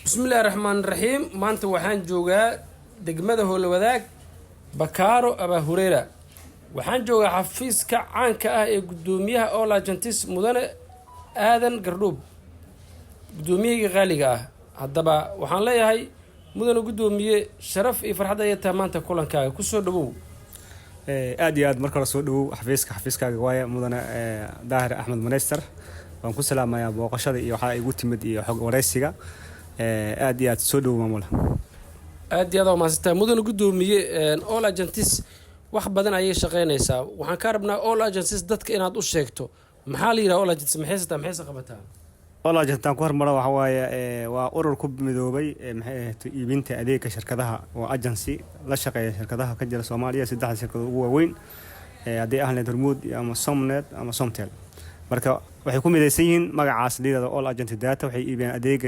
Bismillahi raxmaan raxiim. Maanta waxaan joogaa degmada Howlwadaag, Bakaaro Abaa Hureyra. Waxaan joogaa xafiiska caanka ah ee guddoomiyaha All Agents, Mudane Aadan Gardhuub, guddoomiyahayga qaaliga ah. Haddaba waxaan leeyahay, mudane guddoomiye, sharaf iyo farxad ayay tahay maanta kulankaaga. Kusoo dhawow. Aad iyo aad. Marka hore soo dhawow xafiiska, xafiiskaaga waaye. Mudane Daahir Axmed Manayster, waan ku salaamayaa booqashada iyo waxaa igu timid iyo xog wareysiga. Aad iyo aad soo dhawow, maamula. Aad iyo aad waa mahadsantahay, mudane guddoomiye. All Agents wax badan ayay shaqeynaysaa. Waxaan kaa rabnaa All Agents dadka inaad u sheegto. Maxaa la yidhaha All Agents? Maxay sataa? Maxayse qabataa? All Agent aan ku hormaro waxa waaye waa urur ku midoobay, maxay ahayd, iibinta adeega shirkadaha oo agency la shaqeeya shirkadaha ka jira Soomaaliya, saddexda shirkadood ugu waaweyn, haddii ahleed Hormuud ama Somnet ama Somtel. Marka waxay ku midaysan yihiin magacaas liidada All Agent Data. Waxay iibiyaan adeega.